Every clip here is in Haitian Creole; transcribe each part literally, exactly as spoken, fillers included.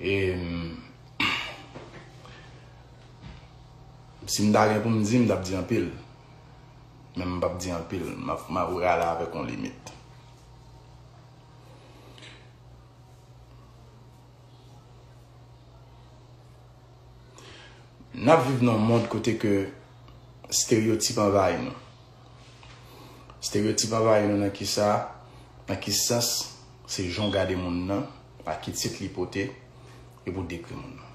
E, m, si m ta gen pou m di, m t ap di anpil. Men m p ap di anpil. M ap, m ap rale avèk yon limit. N ap viv nan yon mond kote ke esteryotip anvayi nou. Esteryotip anvayi nou nan ki sa? Nan ki sans? Se jan w gade moun nan, ak ki tit li pote, epi w dekri moun nan.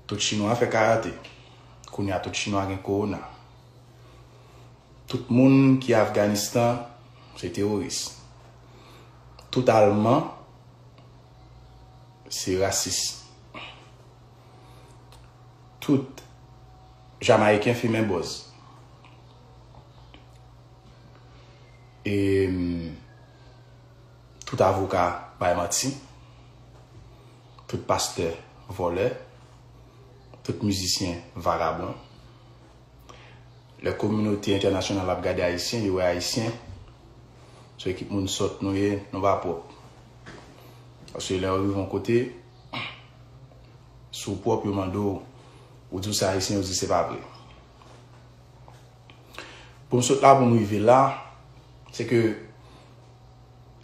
Tout Chinwa fè karate. Kounye a, tout Chinwa gen kowona. Tout moun ki Afganistan, se teworis. Tout Alman, se rasis. Tout Jamayiken fimen bòz. E, mm, tout avoka bay manti. Tout pastè vòlè. Tout mizisyen vagabon. Lè kominote entènasyonal ap gade Ayisyen, yo wè Ayisyen se ekip moun sòt nou ye, nou pa pwòp. Paske lè yo rive yon kote, si w pwòp, yo mande w, ou di w se Ayisyen, yo di se pa vre. Pou m sot la, pou m rive la, se ke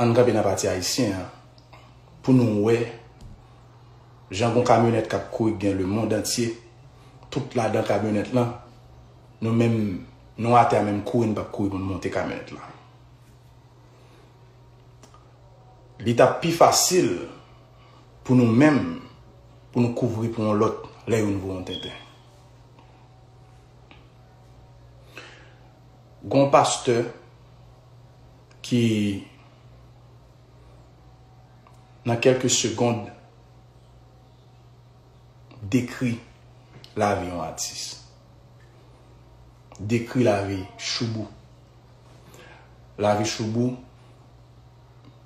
ann kanpe nan pati ayisyen an, pou nou wè jan gon kamyonèt k ap kouri k gen lemonn antye, tout ladan kamyonèt lan, nou menm, nou atè a menm kouri, n p ap kouri pou n monte kamyonèt lan. Li t ap pi fasil pou nou menm, pou nou kouvri pou yon lòt lè youn voye yon tenten. Gon pastè ki, nan kèlke segond, dekri lavi yon atis. Dekri lavi Shoubou. Lavi Shoubou,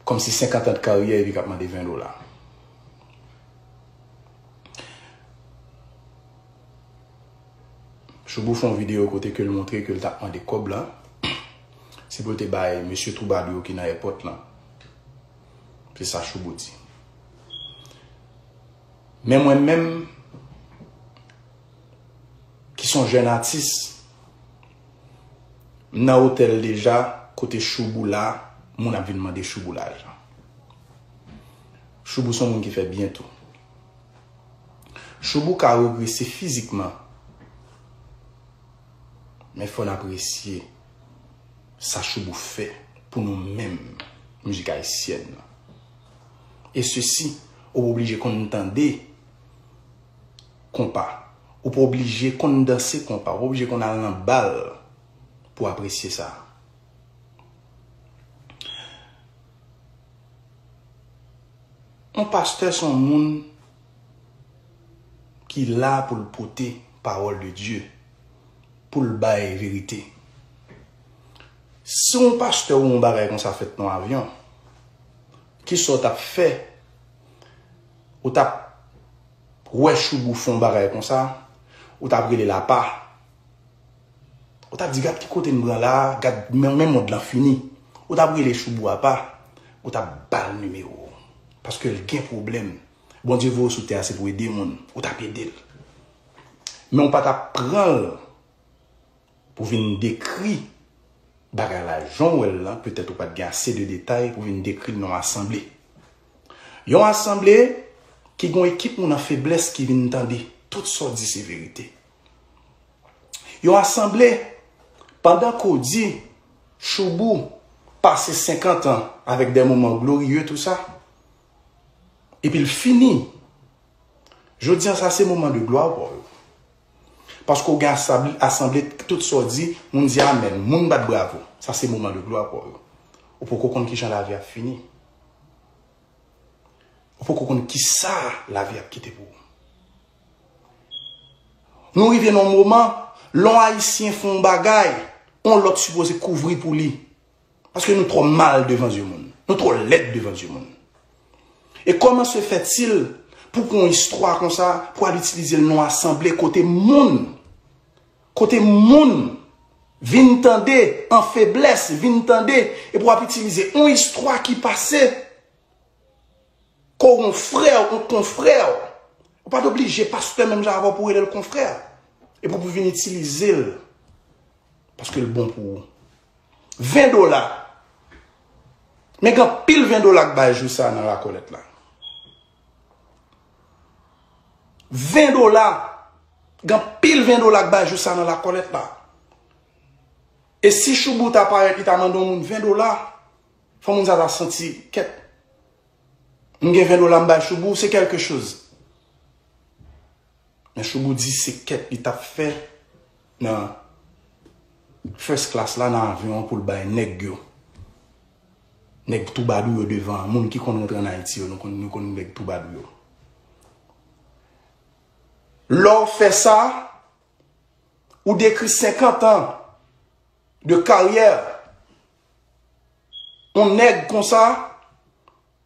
kòmsi senkant an de karyè epi k ap mande ven dola. Shoubou fè yon videyo kote ke l montre ke l t ap mande kòb la. Se pou l te bay mesye twoubadou yo ki nan èpòt lan. Se sa Shoubou di. Men mwen menm, ki se yon jèn atis, m nan otèl deja, kote Shoubou la, moun ap vin mande Shoubou lajan. Shoubou se yon moun ki fè byen tou. Shoubou ka regrese fizikman, men fò n apresye sa Shoubou fè pou nou menm, mizik ayisyèn nan. E sesi, ou pa oblije konn tande konpa. Ou pa oblije konn danse konpa. Ou pa oblije konn al nan bal pou apresye sa. Yon pastè se yon moun ki la pou l pote pawòl de Dye, pou l bay verite. Si yon pastè ou yon bagay konsa fèt nan yon avyon, kisa w t ap fè? Ou t ap wè Shoubou fè yon bagay konsa, ou t ap rele l apa. Ou t ap di, "Gad ki kote m pran la, gad men, men mond lan fini." Ou t ap rele Shoubou apa, ou t ap ba l nimewo w. Paske l gen pwoblèm. Bondye voye w sou tè a, se pou ede moun. Ou t ap ede l. Men ou pa t ap pran l pou vin dekri bagay la jan w wè l lan, petèt ou pa t gen ase de detay pou vin dekri l nan yon asanble. Yon asanble ki gen yon ekip moun an feblès ki vin tande tout sa w di se verite. Yon asanble, pandan ke w di Shoubou pase senkant an avèk de moman gloriye, tou sa, epi l fini. Jodi a, sa se moman de glwa pa w yo. Paske w gen asab-, asanble, tout sa w di, moun di amèn, moun bat bravo. Sa se moman de glwa pa w yo. Ou poko konn kijan lavi ap fini. Ou poko konn kisa lavi ap kite pou ou. Nou rive nan yon moman, lè yon Ayisyen fè yon bagay, yon lòt sipoze kouvri pou li. Paske nou twò mal devan zye moun. Nou twò lèd devan zye moun. E kòman se fètil pou pran yon istwa konsa, pou al itilize l nan yon asanble kote moun, kote moun vin tande an feblès, vin tande, epi w ap itilize yon istwa ki pase, yon frè, yon konfrè. Ou pa t oblije pastè menm jan avè w pou w rele l konfrè. Epi pou w vin itilize l. Paske l bon pou ou. Ven dola. Men gen anpil ven dola k bay jou sa nan lakòlèt la. Ven dola. Gen anpil ven dola k bay jou sa nan lakòlèt la. E si Choubou ta parèt, li ta mande yon moun ven dola, fò moun sa ta santi, kèt. M gen ven dola m bay Choubou, se kèlke choz. Men Choubou di se kèt li t ap fè nan first class la nan avyon an pou l bay nèg yo. Nèg twoubadou yo devan an. Moun ki konn rantre ann Ayiti yo, nou konn, nou konn nèg twoubadou yo. Lè w fè sa, ou detwi senkant an de karyè yon nèg konsa,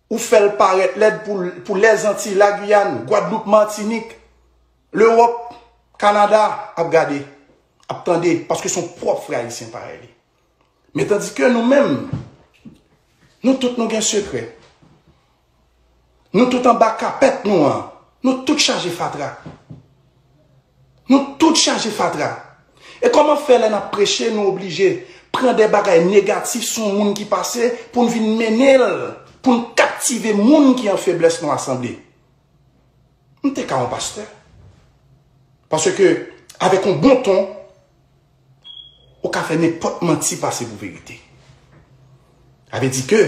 ou fè l parèt lèd pou, pou Lèzantiy, Lagiyàn, Gwadloup, Matinik, Lewòp, Kanada ap gade, ap tande, paske se yon pwòp frè ayisyen parèy li. Men tandike nou menm, nou tout nou gen sekrè. Nou tout anba kapèt nou an, nou tout chaje fatra. Nou tout chaje fatra. E kòman fè lè n ap preche, nou oblije pran de bagay negatif sou yon moun ki pase pou n vin mennen l, pou n kaptive moun ki an feblès nan asanble? M te ka yon pastè. Paske, avèk yon bon ton, ou ka fè nenpòt manti pase pou verite. Sa vle di ke,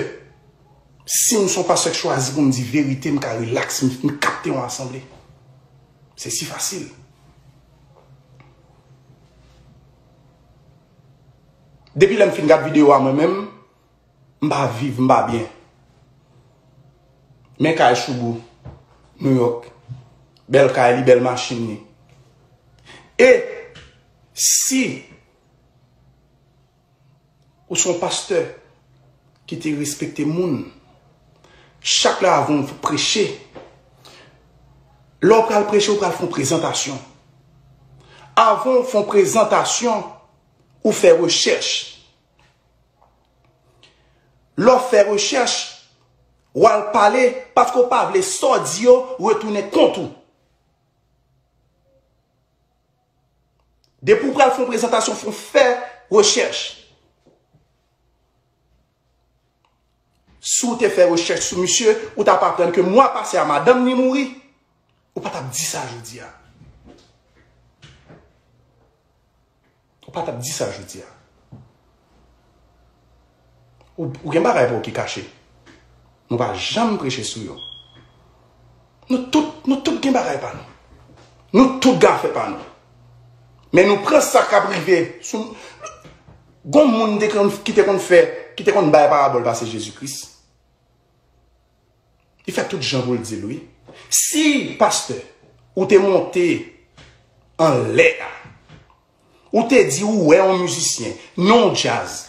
si m se yon pastè k chwazi pou m di verite, m ka rilaks, m, m kapte yon asanble. Se si fasil. Depi lè m fin gad videyo a mwen menm, m pa viv, m pa byen. Men kay Choubou, New York. Bèl kay li, bèl machin li. E si ou se yon pastè ki te respekte moun, chak lè avan w preche, lè w pral preche, ou pral fè yon prezantasyon. Avan w fè yon prezantasyon, ou fè rechèch. Lè w fè rechèch, w al pale, paske w pa vle sa w di yo retounen kont ou. Depi w pral fè yon prezantasyon, fò w fè rechèch. Si w te fè rechèch sou misye, ou t ap aprann ke mwa pase a, madanm ni mouri, ou pa t ap di sa jodi a. Ou pa t ap di sa jodi a. Ou, ou gen bagay pa w ki kache. Nou pa janm preche sou yo. Nou tout, nou tout gen bagay pa nou. Nou tout gen afè pa nou. Men nou pran sa k ap rive sou, gon moun te konn, ki te konn fè, ki te konn bay parabòl pase Jezi Kris. Li fè tout jan pou l di l, wi. Si, pastè, ou te monte anlè a, ou te di ou wè yon mizisyen, non djaz,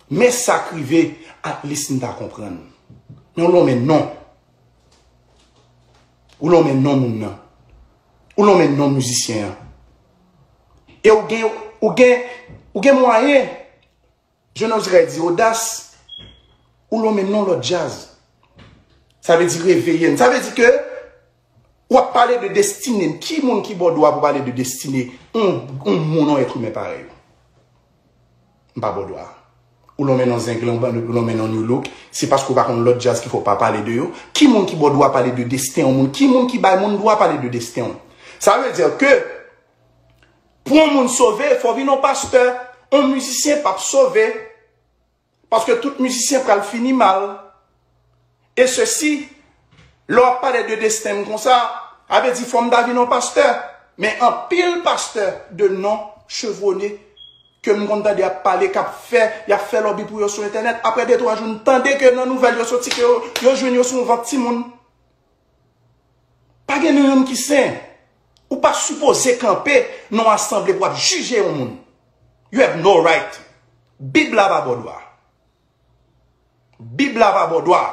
men sa k rive, at least m ta konprann. Men w lonmen non. Ou lonmen non moun nan. Ou lonmen non mizisyen an. E ou gen, ou gen, ou gen mwayen, je n'oserais dire odas, ou lonmen non lòt djaz. Sa vle di reveye n. Sa vle di ke w ap pale de destine n. Ki moun ki ba w dwa pou pale de destine yon, yon moun, yon èt imen parèy ou? M pa ba w dwa. Ou lonmen non Zenglen, ou lonmen non Nu Look, se paske w pa konn lòt djaz ki fè w pa pale de yo. Ki moun ki ba w dwa pale de desten yon moun? Ki moun ki bay moun dwa pale de desten w? Sa vle di ke pou yon moun sove, fò w vin yon pastè. Yon mizisyen p ap sove. Paske tout mizisyen pral fini mal. E sesi, lè w ap pale de desten m konsa, a vle di fò m ta vin yon pastè. Men anpil pastè de non chevronné ke m konn tande ap pale, k ap fè, y ap fè lòbi pou yo sou entènèt. Apre de twa jou, n tande ke nan nouvèl yo soti ke yo, yo jwenn yo sou yon vant timoun. Pa gen nou youn ki sen. Ou pa sipoze kanpe nan yon asanble pou w ap jije yon moun. You have no right. Bib la pa ba w dwa. Bib la pa ba w dwa.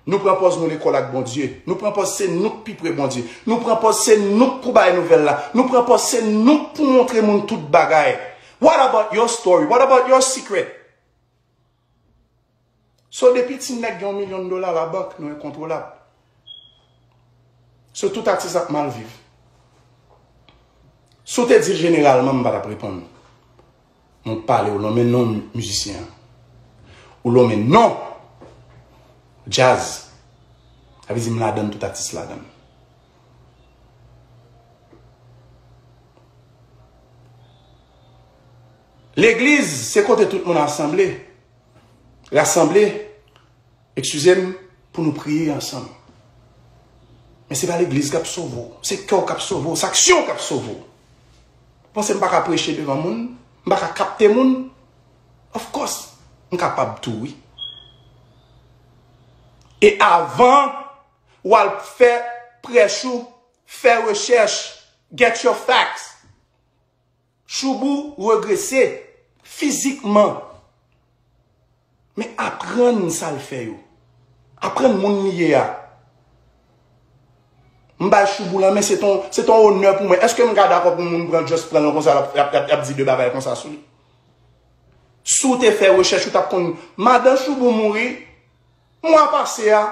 Nou pran pòz nou lekòl ak Bondye. Nou pran pòz se nou k pi pre Bondye. Nou pran pòz se nou k pou bay nouvèl la. Nou pran pòz se nou k pou montre moun tout bagay. What about your story? What about your secret? So, depi ti nèg gen yon milyon dola labank, nou enkontwolab. So, tout atis ap mal viv. Si w te di l jeneralman, m pa t ap reponn. Mwen pale, ou lonmen non mizisyen an. Ou lonmen non djaz. Sa vle di m ladann, tout atis ladann. Legliz, se kote tout moun asanble. Rasanble, eskize m, pou nou priye ansanm. Men se pa legliz k ap sove w. Se kè w k ap sove w. Se aksyon w k ap sove w. Ou panse m pa ka preche devan moun? M pa ka kapte moun? Of course, m kapab tou, wi. E avan w al fè prèch ou, fè rechèch, get your facts. Choubou regrese fizikman. Men aprann sa l fè yo. Aprann moun li ye a. M bay Choubou la, men se ton, se ton onè pou mwen. Èske m ka dakò pou moun pran, just pran l konsa, l ap, l ap, l ap, l ap di de bagay konsa sou li? Si w te fè rechèch, ou t ap konn madan Choubou mouri mwa pase a.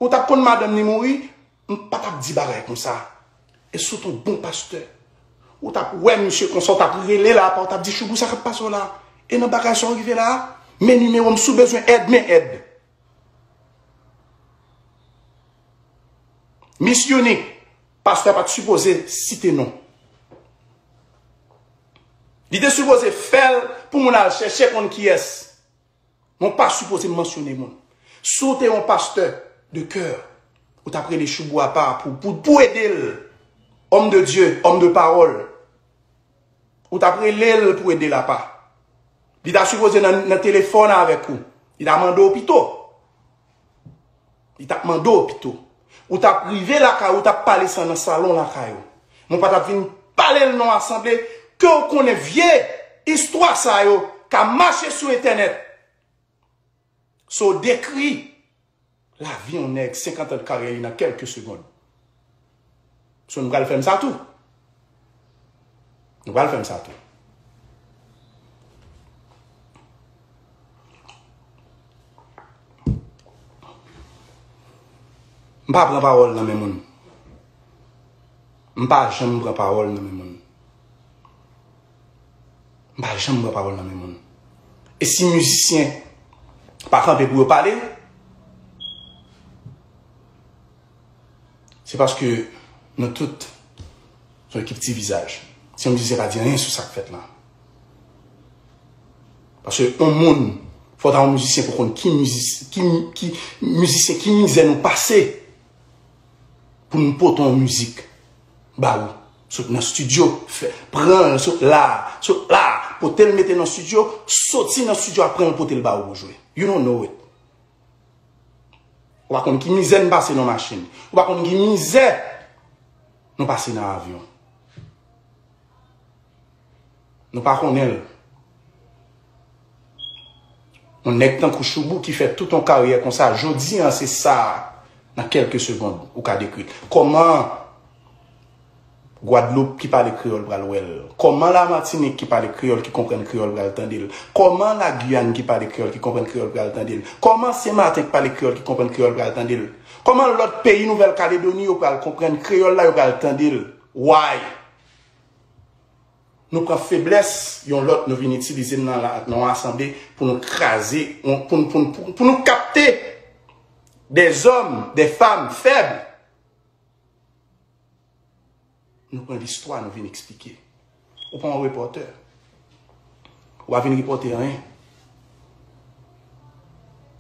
Ou t ap konn madanm li mouri, m pa t ap di bagay konsa. E si w t on bon pastè, ou t ap wè misye konsa, ou t ap rele l apa, ou t ap di, Choubou, sa k ap pase w la? E nan bagay sa w rive la a? Men nimewo m, si w bezwen èd, men èd. Miss Unique, pastè pa t sipoze site non. Li te sipoze fè l pou moun al chèche konn kiyès. Men w pa sipoze mansyone moun. Si w te yon pastè de kè, ou t ap rele Choubou apa pou, pou, pou ede l. Homme de Dieu, homme de parole. Ou t ap rele l pou ede l apa. Li ta sipoze nan, nan telefòn avèk ou. Li ta mande w pito. Li t ap mande w pito. Ou t ap rive lakay ou, ou t ap pale sa nan salon lakay ou. Men w pa t ap vin pale l nan asanble, ke w konnen vye istwa sa yo ka mache sou entènèt. So, dekri lavi yon nèg senkant an de karyè li nan kèlke segond. So, nou pral fè m sa tou. Nou pral fè m sa tou. M pa pran pawòl nan men moun. M pa janm pran pawòl nan men moun. M pa janm pran pawòl nan men moun. E si mizisyen pa kanpe pou yo pale, se paske nou tout se yon ekip ti vizaj. Si yon mizisyen pa di anyen sou sa k fèt la. Paske yon moun, fò w ta yon mizisyen pou konn ki mizis-, ki, ki mizisyen, ki mizè nou pase pou nou pote yon mizik ba ou. Sot nan estidyo, fè, pran l, sot la, sot la, pote l mete nan estidyo, soti nan estidyo, apre l pote l ba ou pou jwe. You don't know it. Ou pa konn ki mizè n pase nan machin. Ou pa konn ki mizè nou pase nan avyon. Nou pa konnen l. Yon nèg tankou Choubou ki fè tout yon karyè konsa, jodi a se sa, nan kèlke segond, ou ka dekri l. Kòman Gwadloup ki pale kreyòl pral wè l? Kòman Lamatinik ki pale kreyòl, ki konprann kreyòl pral tande l? Kòman Lagiyàn ki pale kreyòl, ki konprann kreyòl pral tande l? Kòman Senmaten ki pale kreyòl, ki konprann kreyòl pral tande l? Kòman lòt peyi Nouvèl Kaledoni yo pral konprann kreyòl la, yo pral tande l? Why? Nou pran feblès yon lòt, nou vin itilize l nan la, nan yon asanble pou nou kraze, pou, pou, pou, pou, pou nou kapte des hommes, des femmes faibles. Nou pran listwa, nou vin eksplike. Ou pa yon repòtè. Ou pa vin repòte anyen.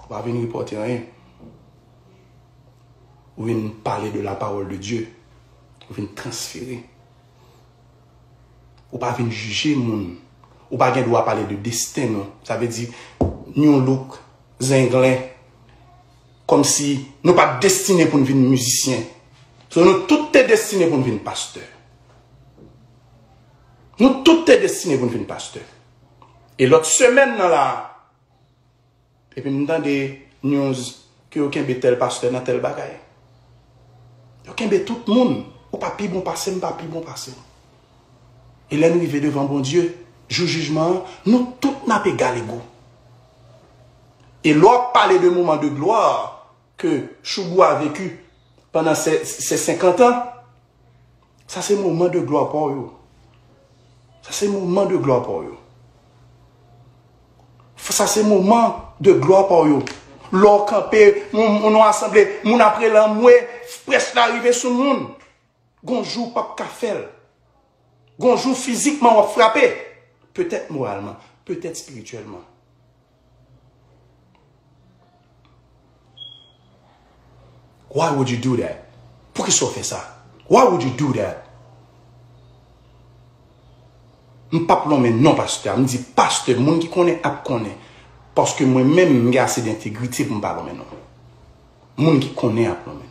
Ou pa vin repòte anyen. Ou vin pale de la parole de Dieu. Ou vin transfere. Ou pa vin jije moun. Ou pa gen dwa pale de desten nou. Sa vle di, New Look, Zenglen, kòmsi nou pa t destine pou n vin mizisyen. So, nou tout te destine pou n vin pastè. Nou tout te destine pou n vin pastè. E lòt semèn nan la, epi m tande news ke yo kenbe tèl pastè nan tèl bagay. Yo kenbe tout moun. Ou pa pi bon pase m, m pa pi bon pase w. E lè n rive devan Bondye, jou jijman an, nou tout n ap egal ego. E lè w ap pale de moman de glwa ke Choubou a veki pandan se, se senkant an, sa se moman de glwa pa w yo. Sa se moman de glwa pa w yo. Sa se moman de glwa pa w yo. Lè w kanpe, moun, moun nan asanble, moun ap rele anmwe, prèch la rive sou moun. Gon jou w p ap ka fè l. Gon jou fizikman w ap frape. Petèt moralman, petèt espirityèlman. Why would you do that? Poukisa w fè sa? Why would you do that? M p ap lonmen non pastè a. M di pastè, moun ki konnen ap konnen. Paske mwen menm, m gen ase de entegrite pou m pa lonmen non. Moun ki konnen ap lonmen.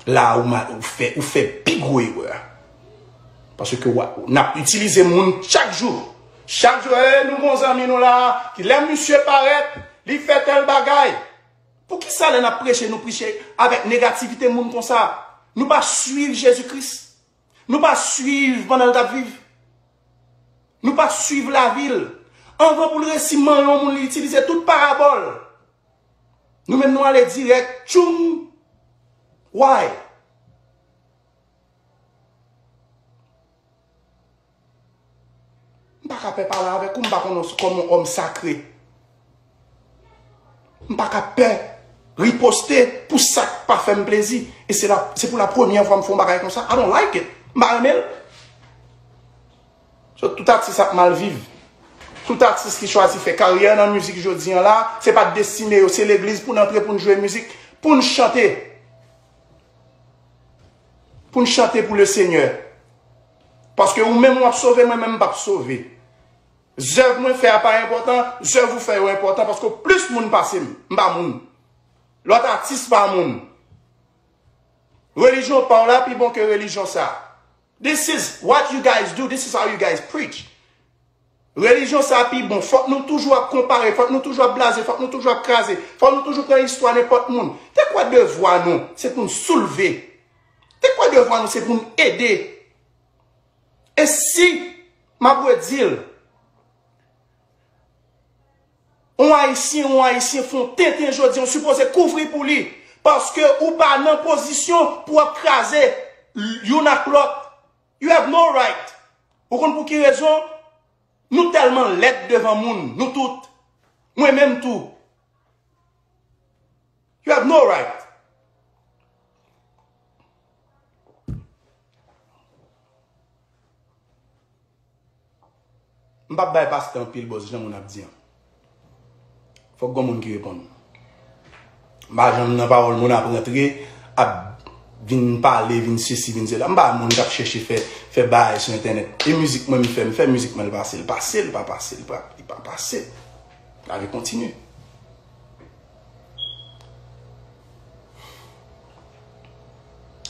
La ou, ma, ou fè, ou fè pi gwo erè. Paske w a, n ap itilize moun chak jou. Chak jou, eh, nou gon zanmi nou la, ki lè misye parèt, li fè tèl bagay. Poukisa lè n ap preche, nou preche avèk negativite moun konsa? Nou pa swiv Jezi Kris. Nou pa swiv pandan l t ap viv. Nou pa swiv lavi l. Anvan pou l resi manyen yon moun, li itilize tout parabòl. Nou menm nou ale dirèk, tchoum. Why? M pa ka pè pale avèk ou, m pa konnen w kòm yon òm sakre. M pa ka pè riposte pou sa k pa fè m plezi. E se la, se pou la premyè fwa m fè yon bagay konsa. I don't like it. M pa renmen l. So, tout atis ap mal viv. Tout atis ki chwazi fè karyè nan mizik jodi an la, se pa destine yo, se legliz pou n antre, pou n jwe mizik, pou n chante. Pou n chante pou Lesenyè. Paske ou menm w ap sove, mwen menm m p ap sove. Zèv mwen fè a pa enpòtan, zèv ou fè yo enpòtan, paske w plis moun pase m, m pa moun. Lòt atis pa moun. Relijyon pa w la pi bon ke relijyon sa. This is what you guys do, this is how you guys preach. Relijyon sa pi bon. Fòk nou toujou ap konpare, fòk nou toujou ap blaze, fòk nou toujou ap kraze, fòk nou toujou pran istwa nenpòt moun. De kwa devwa nou, se pou n soulve. De kwa devwa nou, se pou n ede. E si, m ap redi l, yon Ayisyen, yon Ayisyen fè yon tenten jodi, ou sipoze kouvri pou li. Paske ou pa nan pozisyon pou w ap kraze youn ak lòt. You have no right. Ou konn pou ki rezon? Nou tèlman lèd devan moun, nou tout. Mwen menm tou. You have no right. M p ap bay pastè anpil bòz jan moun ap di an. Fòk gon moun ki reponn. M pa janm nan pawòl moun ap rantre, ap vin pale, vin sesi, vin sela. M pa moun k ap chèche fè, fè bagay sou entènèt. E mizik mwen m fè, m fè mizik mwen, l pase, l pase, l pa pase, l pa, li pa pase. Lavi kontinye.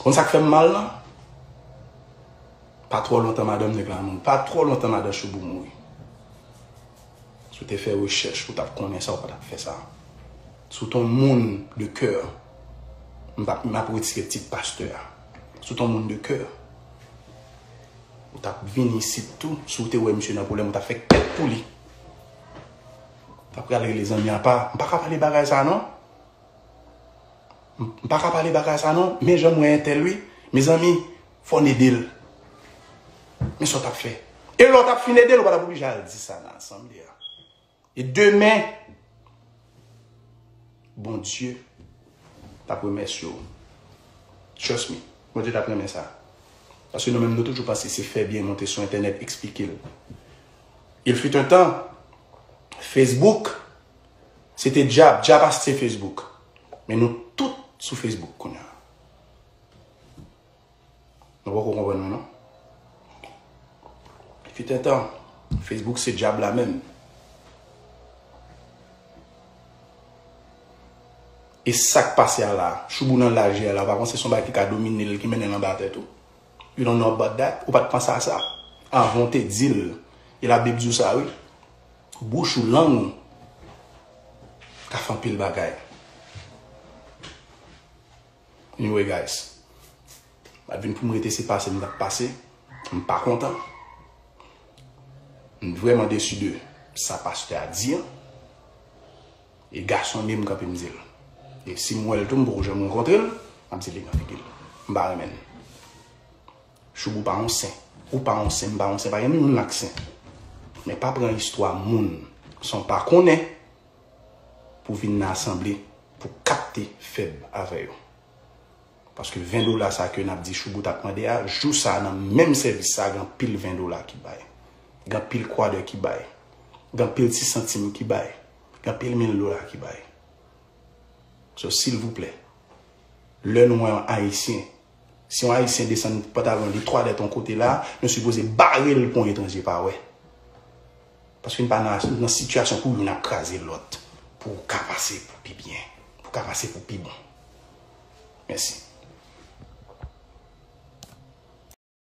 Konn sa k fè m mal lan? Pa twò lontan madan nèg la mouri. Pa twò lontan madan Choubou mouri. Si w te fè rechèch, ou t ap konnen sa, ou pa t ap fè sa. Si w t on moun de kè, m p ap, m ap retire tit pastè a. Si w t on moun de kè, ou t ap vin isit tou. Si w te wè misye nan pwoblèm, ou t ap fè kèt pou li. Ou t ap pral rele zanmi apa. M pa ka pale bagay sa non. M pa ka pale bagay sa non, men jan m wè entèl wi. Mezanmi, fò n ede l. Men sa w t ap fè. E lè w t ap fin ede l, ou pa t ap oblije al di sa nan asanble a. E demen, Bondye t ap remèsye w. Trust me, Bondye t ap renmen sa. Paske nou menm nou toujou panse se fè byen monte sou entènèt eksplike l. Il fut un temps, Facebook, se te dyab, dyab achte Facebook. Men nou tout sou Facebook kounye a. Nou poko konprann mwen non. Fut un temps, Facebook se dyab la menm. E sa k pase a la, Choubou nan laj li a la, ou pa panse se yon bagay ki ka domine l, ki mennen l anba tè tou? You don't know about that? Ou pa t panse a sa? Avan w te di l, e Labib di w sa wi. Bouch ou, lang ou ka fè anpil bagay. Anyway guys, m pa t vin pou m rete, se pase m t ap pase. M pa kontan. M vrèman desi de sa pastè a di an. E gason m ye, m kanpe m di l. E si m wè l tou, m poko janm rankontre l, m ap di li nan figi l. M pa renmen l. Choub, ou pa yon sen. Ou pa yon sen, m pa yon sen, pa gen moun la k sen. Men pa pran istwa moun san w pa konnen pou vin nan asanble pou kapte fèb avè yo. Paske ven dola sa ke n ap di Choubou t ap mande a, jou sa nan menm sèvis sa, gen anpil ven dola ki bay. Gen anpil kwadè ki bay. Gen anpil ti santim ki bay. Gen anpil mil dola ki bay. So, silvouplè, lè nou wè yon Ayisyen, si yon Ayisyen desann pantalon li twa dèt yon kote la, nou sipoze bare l pou yon etranje pa wè. Paske n pa nan, nan sitiyasyon pou youn ap kraze lòt, pou w ka pase pou pi byen, pou w ka pase pou pi bon. Mèsi.